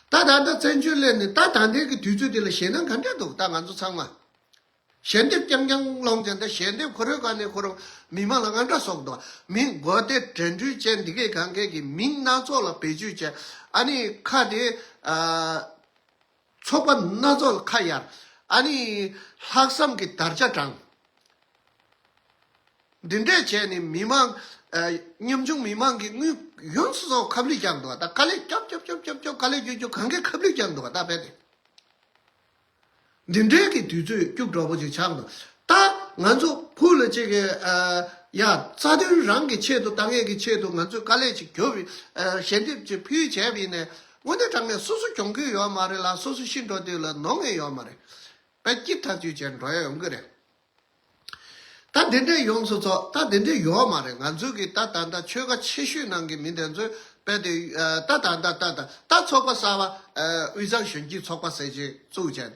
ད་ད་ལྟ་བཙན་བྱོལ་སླེབས་ནས་ད་ད་ལྟའི་གི་དུས་ཚོད་འདི་ལ་ཞེད་སྣང་ག་འདྲ་འདུག་ད་ང་ཚོ་ཚང་མ། ཞལ་འདེབས་རྐྱང་རྐྱང་སློང་ཙང་ད་ཞལ་འདེབས་ཁོ་རའི་སྒང་ནས་ཁོ་རང་མི་མང་ལ་དངངས་སྐྲག་བཟོ་གི་འདུག་མི་མགོ་བདེ་དྲན་འཕྲུལ་ཅན་འདི་གས་གང་གས་ཀྱི་མིང་སྣ་ཚོགས་ལ་བེད་སྤྱོད་བྱས། ཨ་ནི་ཁ་དེ་ཨ་ཚོགས་པ་སྣ་ཚོགས་ལ་ཁ་གཡར། ཨ་ནི་ལྷག་བསམ་གྱི་དར་ཆ་དྲངས། འདི་འདྲས་བྱས་ནས་མི་མང་ཨ་ཉམ་ཆུང་མི་མང་གི་དངུལ་ཡོངས་སུ་རྫོགས་ཁ་བསླུས་རྒྱག་འདུག་ད་དཀའ་ལས་རྒྱོབ་རྒྱོབ་རྒྱོབ་རྒྱོབ་རྒྱོབ་དཀའ་ལས་རྒྱོབ་རྒྱོབ་གང་གས་ཁ་བསླུས་རྒྱག་འདུག་ད་རྦད་དེ། འདི་འདྲའི་གི་དུས་ཚོད་སྐྱུག་བྲོ་པོ་ཅིག་ཆགས་འདུག་ད་ང་ཚོ་ཕུགས་ལ་ཅིག་གི་ཨ་ཡ་རྩ་དོན་རང་གི་ཆེད་དུ་བཏང་ཡས་ཀྱི་ཆེད་དུ་ང་ཚོས་དཀའ་ལས་ཅིག་རྒྱོབ་པའི་ཨ་ཞལ་འདེབས་ཅིག་ཕུལ་བྱས་པ་ཡིན་ནའི་དངོས་གནས་དྲང་གནས་སོ་སོ་གྱོང་གུད་ཡོད་མ་རེད་ལ་སོ་སོ་ཤི་འགྲོ་དུས་ལ་ནོར་ངེས་ཡོད་མ་རེད། དཔེ་སྐྱིད་ཐག་ཆོད་བྱས་འགྲོ་ཡ་ཡོང་གི་རེད། ད་དེ་འདྲས་ཡོངས་སུ་རྫོགས་ད་དེ་འདྲས་ཡོད་མ་རེད། ང་ཚོའི་གི་ད་ད་ལྟ་ཆོལ་ཁ་ཆེ་ཤོས་ནང་གི་མི་དེ་ཚོས་དཔེ་དེ་ཨ་ད་ད་ད་ད་ད་ད་ཚོགས་པ་གསར་པ་ཨ་དབུས་གཙང་གཞོན་སྐྱེས་ཚོགས་པ་ཟེར་ཅིག་བཙུགས་བྱས།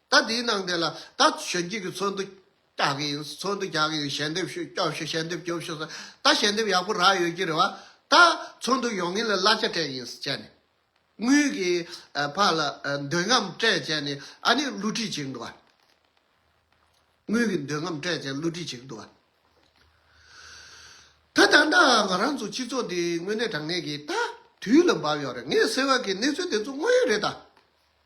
ད་དེའི་ནང་དེ་ལ་ད་གཞོན་སྐྱེས་ཀྱི་ཚོགས་འདུ་རྒྱག་གི་ཡིན། ཚོགས་འདུ་རྒྱག་གི་ཡིན། ཞལ་འདེབས་ཞུ་སྐྱོབ་ཤོག་ཞལ་འདེབས་སྐྱོབ་ཤོག་ཟེར། ད་ཞལ་འདེབས་ཡག་པོ་རག་ཡོད་ཀྱི་རེད་བ། ད་ཚོགས་འདུ་ཡོང་མཁན་ལ་གླ་ཆ་སྤྲད་ཡིན་བྱས་ནས། དངུལ་གྱི་ཨ་ཕར་ལ་ཨ་འདོད་རྔམ་སྤྲད་བྱས་ནས་ཨ་ནི་བསླུ་བྲིད་བྱེད་ཀྱི་འདུག་བ། དངུལ་གྱི་འདོད་རྔམ་སྤྲད་བྱས་བསླུ་བྲིད་བྱེད་ཀྱི་འདུག་བ། ད་ད་ལྟ་ང་རང་ཚོ་སྤྱི་ཚོགས་འདི་དངོས་གནས་དྲང་གནས་ཀྱི་ད་དུས་ལ་བབས་ཡོད་རེད། ངས་ཟེར་བ་གི་གནས་ཚུལ་དེ་ཚོ་དངོས་ཡོད་རེད་ད།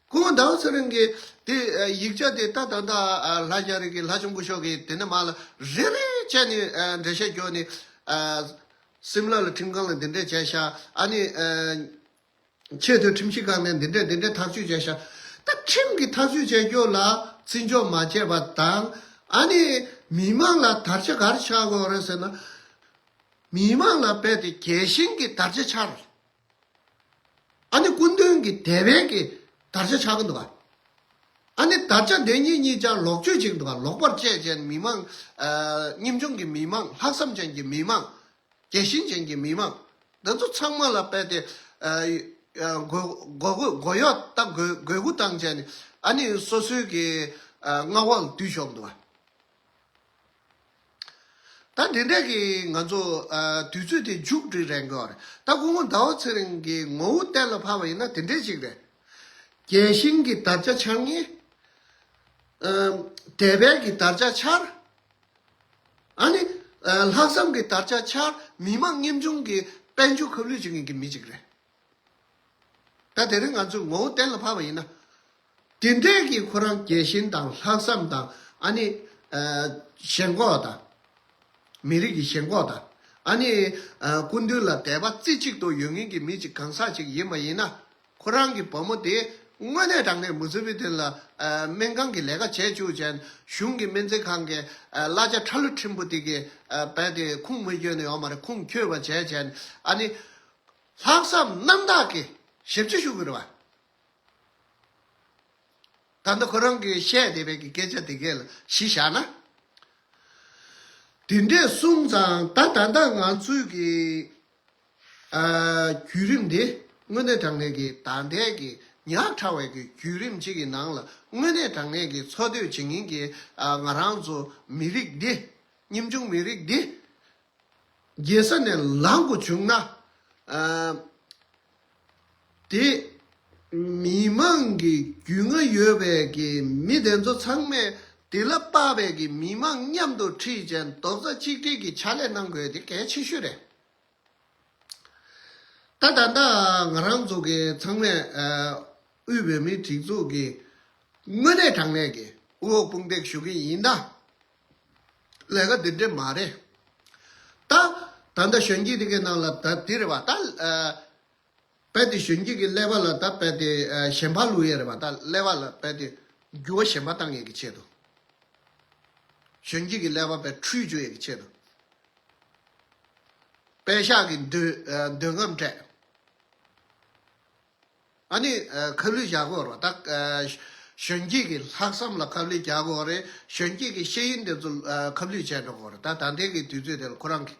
སྐུ་ངོ་ཟླ་བ་ཚེ་རིང་གིས་དེ་ཨ་ཡིག་ཆ་དེ་ད་ད་ལྟ་ཨ་ལྷ་རྒྱ་རི་གི་ལྷ་ལྕམ་སྐུ་ཞབས་ཀྱིས་དེ་ནས་མར་ལ་རེ་རེ་བྱས་ནས་ཨ་འགྲེལ་བཤད་སྐྱོར་ནས་ཨ་སིམ་ལ་ལ་ཁྲིམས་ཁང་ལ་འདི་འདྲས་བྱས་ཤག་ཨ་ནི་ཨ་ཆེས་མཐོའི་ཁྲིམས་ཞིབ་ཁང་ནས་འདི་འདྲས་འདི་འདྲས་ཐག་གཅོད་བྱས་ཤག་ད་ཁྲིམས་ཀྱིས་ཐག་གཅོད་བྱས་རྒྱུ་ལ་བརྩི་འཇོག་མ་བྱས་པ་དང་ཨ་ནི་མི་མང་ལ་དར་ཆ་ག་རེ་ཆགས་དགོས་རེད་ཟེར་ན། མི་མང་ལ་རྦད་དེ་རྒྱལ་ཞེན་གྱི་དར་ཆ་འཕྱར། ཨ་ནི་སྐུ་མདུན་གྱི་དད་པའི་གི་དར་ཆ་འཕྱར་གི་འདུག་ག་ཨ་ནི་དར་ཆ་དེ་གཉིས་གཉིས་ཆ་ལོག་སྤྱོད་བྱེད་ཀྱི་འདུག་ག་ལོག་པར་སྤྱད་བྱས་མི་མང་། ཨ་ཉམ་ཆུང་གི་མི་མང་། ལྷག་བསམ་ཅན་གྱི་མི་མང་། རྒྱལ་ཞེན་ཅན་གྱི་མི་མང་། འདི་ཚོ་ཚང་མ་ལ་རྦད་དེ་ཨ་ཨ་མགོ་མགོ་མགོ་གཡོག་ད་མགོ་མགོ་སྒུར་བཏང་བྱས་ནས་ཨ་ནི་སོ་སོའི་གི་ཨ་མངའ་འོག་ལ་བསྡུས་ཆོག་གི་འདུག་ག་ད་དེ་འདྲས་ཀྱི་ང་ཚོ་ཨ་དུས་ཚོད་དེ་མཇུག་སྒྲིལ་རན་གྱི་ཡོད་རེད། ད་སྐུ་ངོ་ཟླ་བ་ཚེ་རིང་གི་ངོ་བོ་གཏན་ལ་ཕབ་པ་ཡིན་ན་དེ་འདྲས་ཅིག་རེད། རྒྱལ་ཞེན་གྱི་དར་ཆ་འཕྱར་མཁན། ཨ་དད་པའི་གི་དར་ཆ་འཕྱར། ཨ་ནི་ཨ་ལྷག་བསམ་གྱི་དར་ཆ་འཕྱར། མི་མང་ཉམ་ཆུང་གི་དཔལ་འབྱོར་ཁ་བསླུས་བྱེད་མཁན་གྱི་མི་ཅིག་རེད། ད་དེ་རིང་ང་ཚོས་ངོ་བོ་གཏན་ལ་ཕབ་པ་ཡིན་ན། དེ་འདྲས་ཀྱི་ཁོ་རང་རྒྱལ་ཞེན་དང་ལྷག་བསམ་དང་ཨ་ནི་ཨ་ཞེན་ཁོག་དང་། མི་རིགས་ཀྱི་ཞེན་ཁོག་དང་། ཨ་ནི་ཨ་སྐུ་མདུན་ལ་དད་པ་རྩེ་གཅིག་ཏུ་ཡོད་མཁན་གྱི་མི་གཅིག་གང་ཟག་ཅིག་ཡིན་པ་ཡིན་ན། ཁོ་རང་གི་བུ་མོ་དེ་དངོས་གནས་དྲང་གནས་མུ་ཛི་བི་དེ་ལ་ཨ་སྨན་ཁང་གི་ལས་ཀ་བྱས་བཅུག་བྱས། གཞུང་གི་སྨན་རྩིས་ཁང་གི་ཨ་གླ་ཆ་ཁྲ་ལོ་ཁྲིམས་པོ་དེ་གི་ཨ་རྦད་དེ་ཁུངས་མི་འཁྱོལ་ནས་ཡོད་མ་རེད། ཁུངས་འཁྱོལ་བ་བྱས་བྱས། ཨ་ནི་ལྷག་བསམ་རྣམ་དག་གིས་ཞབས་ཕྱི་ཞུ་དགོས་རེད་བ། ད་ལྟ་ཁོ་རང་གིས་བཤད་བསྡད་པའི་གི་སྐད་ཆ་དེ་གས་ལ་གཞི་བཞག་ན། དེ་འདྲས་གསུངས་ཙང་ད་ད་ལྟ་ང་ཚོའི་གི་ཨ་བརྒྱུད་རིམ་འདི་དངོས་གནས་དྲང་གནས་ཀྱི་ད་ལྟའི་གི་ཉག་ཕྲ་བའི་གི་བརྒྱུད་རིམ་གཅིག་གི་ནང་ལ་དངོས་གནས་དྲང་གནས་ཀྱི་འཚོ་སྡོད་བྱེད་མཁན་གྱི་ཨ་ང་རང་ཚོ་མི་རིགས་འདི། ཉམ་ཆུང་མི་རིགས་འདི། རྒྱལ་ས་ནས་ལངས་དགོས་བྱུང་ན། ཨ་དེ་མི་མང་གི་རྒྱུས་མངའ་ཡོད་པའི་གི་མི་དེ་ཚོ་ཚང་མས་དེ་ལ་དཔག་པའི་གི་མི་མང་མཉམ་དུ་ཁྲིད་བྱས་རྡོག་རྩ་གཅིག་སྒྲིལ་གྱི་ཕྱག་ལས་གནང་དགོས་དེ་གལ་ཆེ་ཤོས་རེད། ད་ད་ལྟ་ང་རང་ཚོ་གི་ཚང་མས་ཨ་དབུས་བོད་མིའི་སྒྲིག་འཛུགས་ཀྱི་དངོས་གནས་དྲང་གནས་ཀྱི་དབུ་འོག་དཔུང་འདེགས་ཞུ་གི་ཡིན་ན། ལས་ཀ་འདི་འདྲས་མ་རེད། ད་ད་ལྟ་གཞོན་སྐྱེས་དེ་གའི་ནང་ལ་ད་འདི་རེད་བ། ད་ཨ་རྦད་དེ་གཞོན་སྐྱེས་ཀྱི་ཀླད་པ་ལ་ད་རྦད་དེ་ཨ་ཞེན་པ་བླུག་ཡས་རེད་བ། ད་ཀླད་པ་ལ་རྦད་དེ་འགྱུར་བ་ཞེན་པ་བཏང་ཡས་ཀྱི་ཆེད་དུ། གཞོན་སྐྱེས་ཀྱི་ཀླད་པ་རྦད་འཁྲུད་བཅུག་ཡས་ཀྱི་ཆེད་དུ། པད་ཤག་གི་འདོད་ཨ་འདོད་རྔམ་སྤྲད། ཨ་ནི་ཨ་ཁ་བསླུས་རྒྱག་དགོས་རེད་བ། ད་ཨ་གཞོན་སྐྱེས་ཀྱི་ལྷག་བསམ་ལ་ཁ་བསླུས་རྒྱག་དགོས་རེད། གཞོན་སྐྱེས་ཀྱི་ཤེས་ཡོན་དེ་ཚོ་ཨ་ཁ་བསླུས་བྱས་འགྲོ་དགོས་རེད། ད་ད་ལྟའི་གི་དུས་ཚོད་དེ་ལ་ཁོ་རང་གི་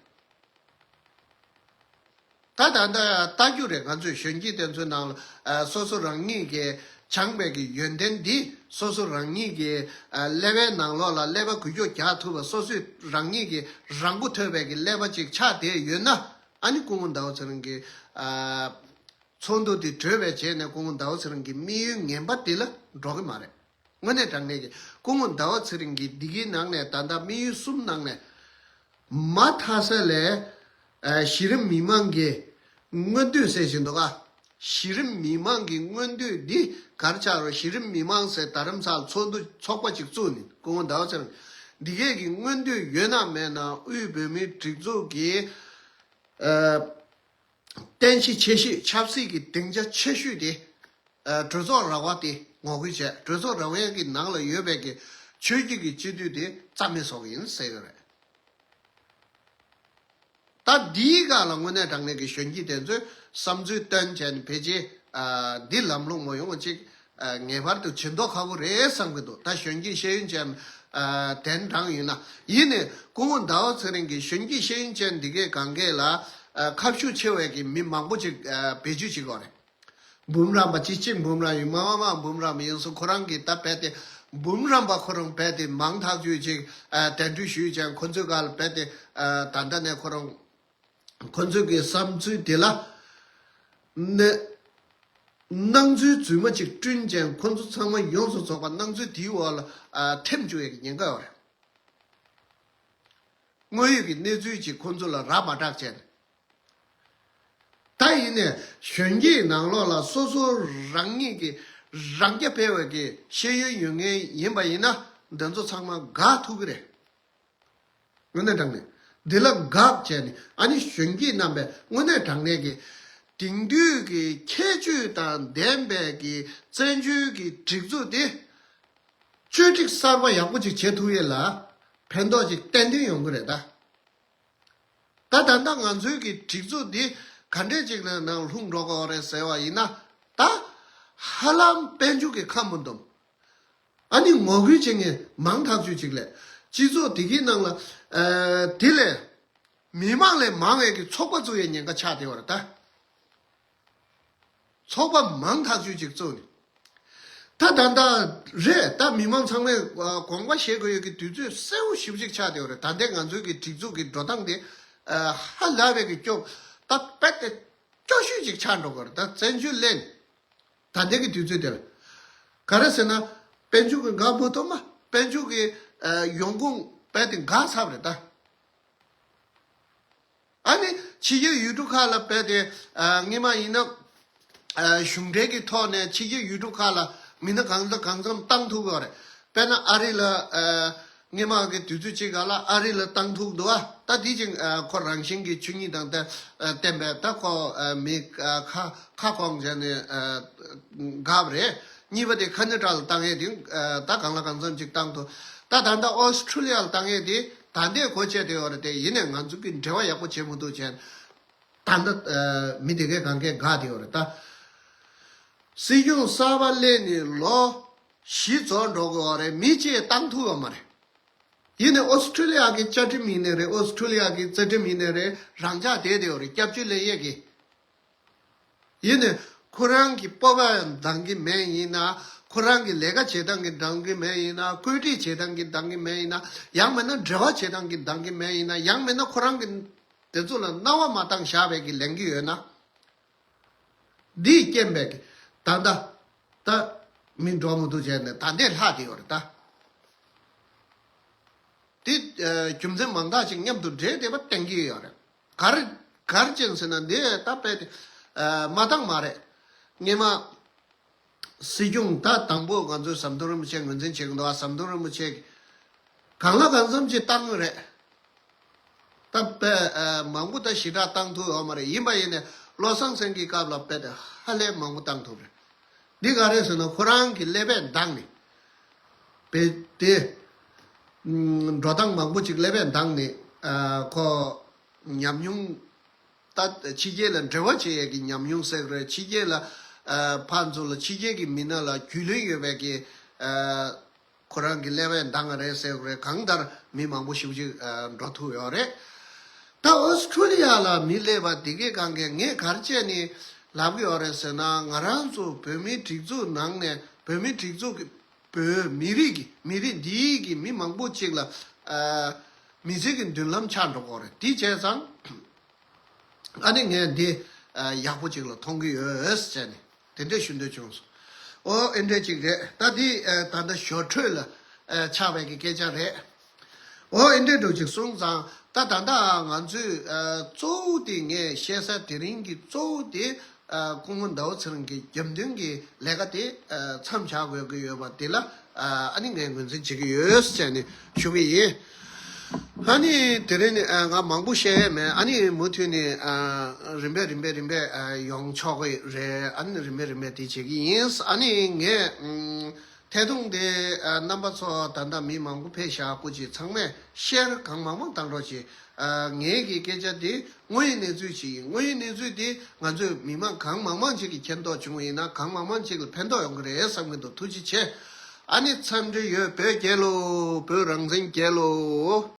ད་ད་ལྟ་ལྟ་རྒྱུ་རེད། ང་ཚོས་གཞོན་སྐྱེས་དེ་ཚོའི་ནང་ལ་ཨ་སོ་སོ་རང་ཉིད་ཀྱི་སྦྱངས་པའི་གི་ཡོན་ཏན་འདི་སོ་སོ་རང་ཉིད་ཀྱི་ཨ་ཀླད་པའི་ནང་ལོགས་ལ་ཀླད་པ་འགུལ་སྐྱོད་རྒྱག་ཐུབ་པ། སོ་སོས་རང་ཉིད་ཀྱི་རང་མགོ་ཐོན་པའི་གི་ཀླད་པ་ཅིག་ཆགས་བསྡད་ཡོད་ན། ཨ་ནི་སྐུ་ངོ་ཟླ་བ་ཚེ་རིང་གི་ཨ་ཚོགས་འདུ་དེ་གྲོལ་བའི་རྗེས་ནས་སྐུ་ངོ་ཟླ་བ་ཚེ་རིང་གི་དམིགས་ཡུལ་ངན་པ་དེ་ལ་འགྲོ་གི་མ་རེད། དངོས་གནས་དྲང་གནས་ཀྱི་སྐུ་ངོ་ཟླ་བ་ཚེ་རིང་གིས་འདི་གའི་ནང་ནས་ད་ལྟ་དམིགས་ཡུལ་གསུམ་ནང་ནས་མ་མཐའ་ས་ལས་ཨ་གཞི་རིམ་མི་མང་གི་མངོན་འདོད་ཟེར་བཞིན་འདུག་ག་གཞི་རིམ་མི་མང་གི་མངོན་འདོད་འདི་ག་རེ་ཆགས་རེད། གཞི་རིམ་མི་མང་ཟེར་རྡ་རམ་ས་ལ་ཚོགས་འདུ་ཚོགས་པ་ཅིག་བཙུགས་ནས་སྐུ་ངོ་ཟླ་བ་ཚེ་རིང་འདི་གས་ཀྱི་མངོན་འདོད་ཡོད་ན་མེད་ན་དབུས་བོད་མིའི་སྒྲིག་འཛུགས་ཀྱི་ཨ་རྟེན་གཞི་ཆེ་ཤོས་ཆབ་སྲིད་ཀྱི་སྡིངས་ཆ་ཆེ་ཤོས་དེ་ཨ་གྲོས་ཚོགས་ར་བ་དེ་ངོ་རྒོལ་བྱས། གྲོས་ཚོགས་ར་བའི་གི་ནང་ལ་ཡོད་པའི་གི་ཆོས་བརྒྱུད་ཀྱི་སྤྱི་འཐུས་དེ་རྩ་མེད་བཟོ་གི་ཡིན་ཟེར་གི་རེད། ད་འདིའི་སྒང་ལ་དངོས་གནས་དྲང་གནས་ཀྱི་གཞོན་སྐྱེས་དེ་ཚོས་བསམ་ཚུལ་བཏོན་བྱས་ནས་ཕལ་ཆེར་ཨ་འདི་ལམ་ལྷོང་མ་ཡོང་བ་ཅིག་ཨ་ངེས་པར་དུ་བྱེད་མདོག་ཁ་པོ་རེད་བསམ་གྱི་འདུག་ད་གཞོན་སྐྱེས་ཤེས་ཡོན་ཅན་ཨ་གདན་དྲངས་ཡོད་ན། ཡིན་ནའི་སྐུ་ངོ་ཟླ་བ་ཚེ་རིང་གིས་གཞོན་སྐྱེས་ཤེས་ཡོན་ཅན་འདི་གའི་སྒང་གས་ལ་ཨ་ཁ་ཤུགས་ཆེ་བའི་གི་མི་མང་པོ་ཅིག་ཨ་བེད་སྤྱོད་བྱེད་ཀྱི་ཡོད་རེད། འབུམ་རམས་པ་ཅི་གཅིག་འབུམ་རམས་ཡིན། མ་མ་མ་འབུམ་རམས་ཡིན་སོང་། ཁོ་རང་གིས་ད་རྦད་དེ་འབུམ་རམས་པ་ཁོ་རང་རྦད་དེ་མང་ཐག་ཆོད་ཅིག་ཨ་གདན་འདྲེན་ཞུས་ཀྱང་ཁོ་ཚོའི་སྒང་ལ་རྦད་དེ་ཨ་ད་ལྟ་ནས་ཁོ་རང་ཁོ་ཚོའི་གི་བསམ་ཚུལ་དེ་ལ་ནས་སྣང་ཚུལ་རྫུན་མ་ཅིག་བསྐྲུན་ཀྱང་ཁོ་ཚོ་ཚང་མ་ཡོངས་སུ་རྫོགས་པ་སྣང་ཚུལ་དེའི་འོག་ལ་ཨ་འཐིམ་བཅུག་ཡས་ཀྱི་ཉེན་ཁ་ཡོད་རེད། དངོས་ཡོད་ཀྱི་གནས་ཚུལ་ཅིག་ཁོ་ཚོ་ལ་རག་མ་རག་བྱས་ནས། ད་ཡིན་ནས་གཞོན་སྐྱེས་ནང་ལོགས་ལ་སོ་སོ་རང་ཉིད་ཀྱི་རང་རྐྱ་འཕེར་བའི་གི་ཤེས་ཡོན་ཡོད་མཁན་ཡིན་པ་ཡིན་ན་འདི་ཚོ་ཚང་མ་དགག་ཐུབ་ཀྱི་རེད། དངོས་གནས་དྲང་གནས་འདི་ལ་དགག་བྱས་ནས། ཨ་ནི་གཞོན་སྐྱེས་རྣམ་པས་དངོས་གནས་དྲང་གནས་ཀྱི་དེང་དུས་ཀྱི་ཁྱད་ཆོས་དང་ལྡན་པའི་གི་བཙན་བྱོལ་གྱི་སྒྲིག་འཛུགས་དེ་བཅོས་སྒྲིག་གསར་པ་ཡག་པོ་ཅིག་བྱེད་ཐུབ་ཡས་ལ་ཕན་ཐོགས་ཅིག་ཏན་ཏན་ཡོང་གི་རེད་ད། ད་ད་ལྟ་ང་ཚོའི་གི་སྒྲིག་འཛུགས་འདི་ག་འདྲས་ཅིག་ནང་ལྷུང་འགྲོ་གི་རེད་ཟེར་བ་ཡིན་ན། ད་ཧ་ལམ་དཔལ་འབྱོར་གྱི་ཁ་མུ་འདུམ། ཨ་ནི་ངོ་རྒོལ་བྱེད་མཁན་མང་ཐག་ཆོད་ཅིག་ལས། སྤྱི་ཚོགས་དེ་གའི་ནང་ལ་ཨ་དེ་ལས་མི་མང་ལས་མང་བའི་གི་ཚོགས་པ་བཙུགས་ཡའི་ཉེན་ཁ་ཆགས་བསྡད་པ་རེད་ད། ཚོགས་པ་མང་ཐག་ཆོད་ཅིག་བཙུགས་ནས། ད་ད་ལྟ་རེད། ད་མི་མང་ཚང་མས་ཨ་དགོངས་པ་བཞེས་དགོས་ཡོད་ཀྱི་དུས་ཚོད་གསལ་བོ་ཞེ་པོ་ཅིག་ཆགས་བསྡད་པ་རེད། ད་ལྟའི་ང་ཚོའི་གི་སྒྲིག་འཛུགས་ཀྱི་འགྲོ་སྟངས་དེ་ཨ་ཧ་ལས་པའི་གི་སྐྱོ། ད་རྦད་དེ་སྐྱོ་ཤོས་ཅིག་ཆགས་འགྲོ་གི་རེད། ད་བཙན་བྱོལ་གླེང་ད་ལྟའི་གི་དུས་ཚོད་དེར། ག་རེ་ཟེར་ན། དཔལ་འབྱོར་གྱི་འགག་མ་གཏོགས་མ། དཔལ་འབྱོར་གྱི་ཨ་ཡོང་ཁུངས་རྦད་དེ་འགག་ཚར་བ་རེད་ད། ཨ་ནི་ཕྱི་རྒྱལ་ཡུལ་གྲུ་ཁག་ལ་རྦད་དེ་ཨ་སྔོན་མ་ཡིན་ན་ གཞུང་འབྲེལ་གྱི་ཐོག་ནས་ཕྱི་རྒྱལ་ཡུལ་གྲུ་ཁག་ལ་མི་སྣ་གང་དང་གང་འཚམ་བཏང་ཐུབ་ཡོད་རེད། དཔེར་ན་ཨ་རི་ལ། སྔོན་མ་གི་དུས་ཚོད་ཅིག་ག་ལ་ཨ་རི་ལ་བཏང་ཐུབ་འདུག་ཨ། ད་དེ་ཅིག་ཁོ་རང་བཞིན་གྱི་ཆོས་ཉིད་དང་བསྟན་པའི་ད་ཁོ་མི་ཁ་ཁ་སྐོང་བྱས་ནས་དགའ་བ་རེད། གཉིས་པ་དེ་ཁ་ན་ཌ་ལ་བཏང་ཡས་དེ་ད་གང་ལ་གང་འཚམ་ཅིག་བཏང་ཐུབ། ད་ད་ལྟ་ཨོ་སི་ཁྲུ་ལི་ཡ་ལ་བཏང་ཡས་དེ་ད་ལྟའི་གོ་ཆད་དེ་ཡོད་རེད་དེ། ཡིན་ནས་ང་ཚོ་གི་འབྲེལ་བ་ཡག་པོ་བྱེད་མི་ཐུབ་བྱས། ད་ལྟ་མི་དེ་གས་གང་གས་དགའ་དེ་ཡོད་རེད་ད། སྲིད་སྐྱོང་གསར་པ་སླེབས་ནས་ལོ་བཞི་རྫོགས་འགྲོ་གི་ཡོད་རེད། མི་གཅིག་བཏང་ཐུབ་ཡོད་མ་རེད། ཡིན་ནས་ཨོ་སི་ཁྲུ་ལི་ཡ་གི་བཅའ་ཁྲིམས་ཡིན་ནའི་རེད། ཨོ་སི་ཁྲུ་ལི་ཡ་གི་རྩ་ཁྲིམས་ཡིན་ནའི་རེད། རང་འཇགས་བསྡད་དེ་ཡོད་རེད། སྐྱབས་བཅོལ་ལེན་ཡས་ཀྱི། ཡིན་ནས་ཁོ་རང་གི་སྤོབས་པ་འདང་གི་མེད་ཡིན་ན། ཁོ་རང་གི་ལས་ཀ་བྱེད་སྟངས་ཀྱི་འདང་གི་མེད་ཡིན་ན། བཀོད་སྒྲིག་བྱེད་སྟངས་ཀྱི་འདང་གི་མེད་ཡིན་ན། ཡང་མིན་ན་འབྲེལ་བ་བྱེད་སྟངས་ཀྱི་འདང་གི་མེད་ཡིན་ན། ཡང་མིན་ན་ཁོ་རང་གི་དེ་ཚོ་ལ་སྣང་བ་མ་བཏང་བཞག་པའི་གི་ལེན་གི་ཡོད་ན། འདིས་རྐྱེན་པས་ཀྱི་ད་ལྟ་ད་མི་འགྲོ་མི་འདུག་བྱས་ནས་ད་ལྟའི་ལྷག་དེ་ཡོད་རེད་ད། དེ་རྒྱུ་མཚན་མང་དག་ཅིག་མཉམ་དུ་འདྲེས་བསྡད་པ་བསྟན་གྱི་ཡོད་རེད། གར་གར་ཅན་ཟེར་ན་འདི་ད་དཔེ་དེ་མ་བཏང་མ་རེད། སྔས་མ་སྲིད་སྐྱོང་ད་དང་པོ་ང་ཚོའི་ཟམ་གདོང་རིན་པོ་ཆེ་ངོས་འཛིན་བྱེད་ཀྱི་འདུག་ཨ། ཟམ་གདོང་རིན་པོ་ཆེ་གང་ལ་གང་འཚམ་ཅིག་བཏང་གི་རེད། ད་དཔེ་མང་པོ་ད་ཞེ་དྲག་བཏང་ཐུབ་ཡོད་མ་རེད། ཡིན་པ་ཡིན་ནས་བློ་བཟང་སེང་གེའི་སྐབས་ལ་དཔེ་དེ་ཧ་ལས་མང་པོ་བཏང་ཐུབ་རེད། འདི་ག་རེད་ཟེར་ན་ཁོ་རང་གི་ཀླད་པས་འདང་ནས་དཔེ་དེ་འགྲོ་སྟངས་མང་པོ་ཅིག་ཀླད་པས་འདང་ནས་ཁོ་ཉམས་མྱོང་། ད་ཕྱི་རྒྱལ་ལ་འབྲེལ་བ་བྱེད་ཡས་ཀྱི་ཉམས་མྱོང་ཟེར་དགོས་རེད། ཕྱི་རྒྱལ་ལ་ཨ་ཕར་ཚུར་ལ་ཕྱི་རྒྱལ་གྱི་མི་སྣ་ལ་རྒྱུས་ལོན་ཡོད་པའི་གི་ཨ་ཁོ་རང་གི་ཀླད་པས་འདང་ང་རེད་ཟེར་དགོས་རེད། གང་ལྟར་མི་མང་པོ་ཞེ་པོ་ཅིག་ཨ་འགྲོ་ཐུབ་ཡོད་རེད། ད་ཨོ་སི་ཁྲུ་ལི་ཡ་ལ་མི་སླེབས་པ་དེ་གའི་སྒང་གས་ངས་ག་རེ་བྱས་ནས་ལབ་ཀྱི་ཡོད་རེད་ཟེར་ན། ང་རང་ཚོ་བོད་མིའི་སྒྲིག་འཛུགས་ནང་ནས་བོད་མིའི་སྒྲིག་འཛུགས་ཀྱི་བོད་མི་རིགས་ཀྱི་མི་རིགས་འདིའི་གི་མི་མང་པོ་ཅིག་ལ་ཨ་མི་ཚེ་གི་མདུན་ལམ་ཆགས་འགྲོ་གི་རེད། དེ་བྱས་ཙང་ཨ་ནི་ངས་འདི་ཨ་ཡག་པོ་ཅིག་ལ་མཐོང་གི་ཡོད་ཟེར་ནས་དེ་འདྲས་ཞུ་འདོད་བྱུང་སོང་། ཨོ་ཨེ་འདྲས་ཅིག་རེད། ད་འདི་ཨ་ད་ལྟ་ཞོར་འཕྲོས་ལ་ཨ་ཆགས་པའི་གི་སྐད་ཆ་རེད། ཨོ་ཨེ་འདྲས་འདྲ་ཅིག་སོང་ཙང་ད་ད་ལྟ་ང་ཚོས་ཨ་གཙོ་བོ་དེ་ངས་བཤད་ས་དེ་རིང་གི་གཙོ་བོ་དེ། ཨ་སྐུ་ངོ་ཟླ་བ་ཚེ་རིང་གི་རྒྱབ་མདུན་གྱི་ལས་ཀ་དེ་ཨ་མཚམས་བཞག་དགོས་ཀྱི་ཡོད་པ་དེ་ལ་ཨ་ཨ་ནི་ངས་ངོས་འཛིན་བྱེད་ཀྱི་ཡོད་ཟེར་ནས་ཞུ་གི་ཡིན། ཨ་ནི་དེ་རིང་ནི་ཨ་ང་མང་པོ་བཤད་ཡས་མེད། ཨ་ནི་མུ་མཐུད་ནས་ཨ་རིམ་པས་རིམ་པས་རིམ་པས་ཨ་ཡོང་ཆོག་གི་རེད། ཨ་ནི་རིམ་པས་རིམ་པས་དེ་བྱེད་ཀྱི་ཡིན། ཨ་ནི་ངས་ཨམ་ཐད་གཏོང་དེ་ཨ་རྣམ་པ་ཚོ་ད་ལྟ་མི་མང་པོ་ཕེབས་བཞག་སྐུ་མཁྱེན། ཚང་མས་ཤེར་གང་མང་མང་བཏང་རོགས་གྱིས། ཨ་ངའི་གི་སྐད་ཆ་དེ་དངོས་ཡོད་གནས་ཚུལ་ཅིག་ཡིན། དངོས་ཡོད་གནས་ཚུལ་དེ་ང་ཚོས་མི་མང་གང་མང་མང་ཅིག་གིས་མཁྱེན་རྟོགས་བྱུང་བ་ཡིན་ན་གང་མང་མང་ཅིག་ལ་ཕན་ཐོགས་ཡོང་གི་རེད་བསམ་གྱི་འདུག་ཐུགས་རྗེ་ཆེ། ཨ་ནི་འཚམས་འདྲི་ཡོད། བོད་རྒྱལ་ལོ། བོད་རང་བཙན་རྒྱལ་ལོ།